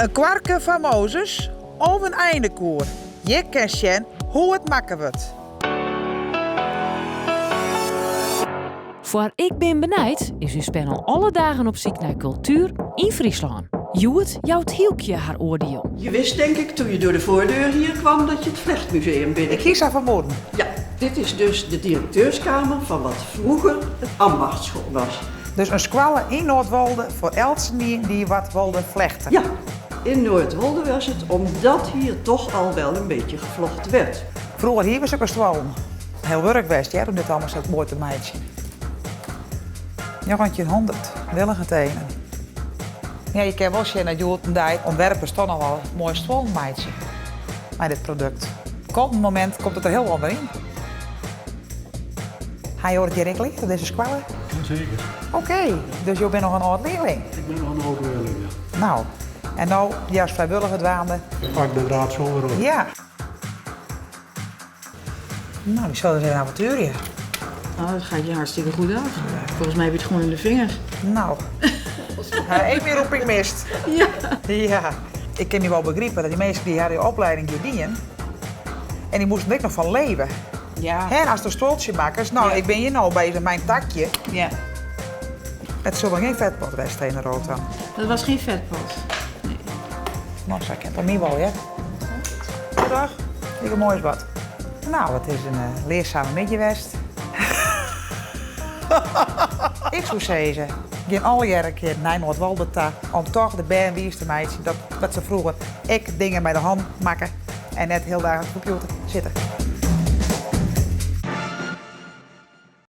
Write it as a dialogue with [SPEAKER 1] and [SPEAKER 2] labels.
[SPEAKER 1] In koarke foar Mozes of in einekoer, hjir kinst sjen hoe it makke wurdt.
[SPEAKER 2] Foar Ik bin benijd is ús panel alle dagen op syk nei kultuer yn Fryslân. Hjoed jout Hylkje har oardiel.
[SPEAKER 3] Je wist denk ik toen je door de voordeur hier kwam dat je het Vlechtmuseum binnen.
[SPEAKER 1] Ik hie sa fermoeden.
[SPEAKER 3] Ja, dit is dus de directeurskamer van wat vroeger het ambachtschool was.
[SPEAKER 1] Dus in skoalle yn Noardwolde foar eltsenien dy't wat wolde flechte.
[SPEAKER 3] Ja, in Noordwolde was het omdat hier toch al wel een beetje gevlochten werd.
[SPEAKER 1] Froeger hiene we sokke stuollen. Hiel wurk west hear, om dit allemaal sa moai te meitsjen. 1900, Willigentegenen. Ja, je kinne wol sjen dat hjoed-en-dei ûntwerpers toch noch wol moaie stuollen meitsje mei dit produkt. Komt in momint komt it der hiel oan yn. Ha jo it hjir ek leard op dizze skoalle?
[SPEAKER 4] Jaseker.
[SPEAKER 1] Oké, dus jo binne noch in âld learling?
[SPEAKER 4] Ik bin noch in âld learling, ja.
[SPEAKER 1] No, en no hjir as frijwilliger dwaande?
[SPEAKER 4] Ik pak de draad zo weer op.
[SPEAKER 1] Ja. No, ik sil ris even avontuerje.
[SPEAKER 5] Oh, dat gaat je hartstikke goed af. Volgens mij heb je het gewoon in de vingers.
[SPEAKER 1] No, ik bin roeping mist.
[SPEAKER 5] Ja.
[SPEAKER 1] Ja. Ik kin my wol begripe dat dy minsken dy't har opleiding hjir dien en dy moasten der ek noch fan leve.
[SPEAKER 5] Ja.
[SPEAKER 1] Hè, ast in stuoltsje makkest, no,
[SPEAKER 5] Ja.
[SPEAKER 1] ik bin hjir no bezich mei in takje.
[SPEAKER 5] Ja.
[SPEAKER 1] It sil wol gjin fetpot west ha yn de rotan.
[SPEAKER 5] Dat was geen vetpot. Nee.
[SPEAKER 1] No, sa kin it om my wol, hear. Goeiedag. Like moai as wat. No, it is in learsame middei west. Ik soe sizze, gean allegearre in kear nei Noardwolde ta om toch de bern wiis te meitsjen dat, dat se froeger ek dingen mei de hân makken en net hiel dagen op de kompjûter sitte.